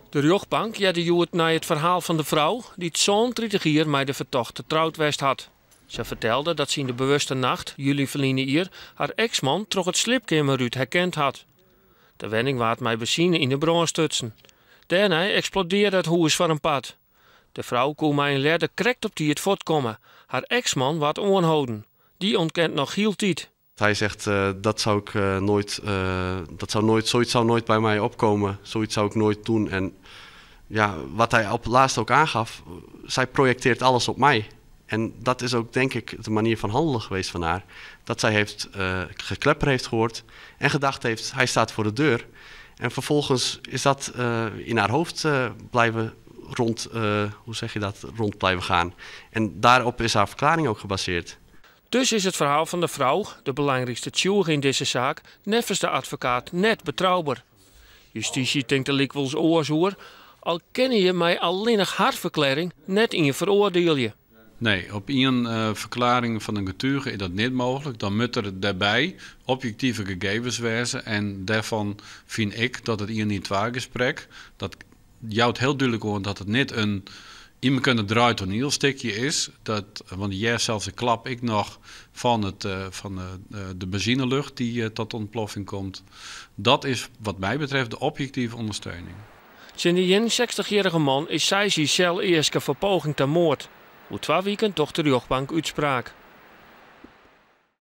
De rjochtbank hearde hjoed nei it ferhaal fan de frou, dy't 37 jier mei de fertochte troud west hat. Se fertelde dat se yn de bewuste nacht, july ferline jier, har eks-man troch it sliepkeamerrút herkend hat. De wenning waard mei benzine yn 'e brân stutsen. Dêrnei eksplodearre it hûs foar in part. De frou koe mei in ljedder krekt op tiid fuortkomme. Har eks-man waard oanholden. Dy ûntkent noch hieltyd. Hij zegt, dat zou ik nooit, dat zou nooit, zoiets zou nooit bij mij opkomen, zoiets zou ik nooit doen. En ja, wat hij op laatst ook aangaf, zij projecteert alles op mij. En dat is ook denk ik de manier van handelen geweest van haar. Dat zij heeft geklepper heeft gehoord en gedacht heeft, hij staat voor de deur. En vervolgens is dat in haar hoofd blijven rond, hoe zeg je dat, rond blijven gaan. En daarop is haar verklaring ook gebaseerd. Dus is it ferhaal fan de frou, de belangrykste tsjûge yn dizze saak, neffens de advokaat net betrouber. Justysje tinkt der lykwols oars oer, al kinne je mei allinnich har ferklearring net ien feroardielje. Nee, op ien ferklearring fan in getuge is dat net mooglik. Dan moat der dêrby objektive gegevens wêze en dêrfan fyn ik dat it ien-ien-twa-gesprek, dat jout hiel dúdlik oan dat it net in ynmekoar draaid toanielstikje is. Dat, want je heart sels de klap ek noch fan, it, fan de benzinelucht dy't tot ûntploffing komt. Dat is wat my betreft de objektive ûndersteuning. Tsjin de 61-jierrige man is seis jier sel easke foar poging ta moard. Oer 2 wiken docht de rjochtbank útspraak.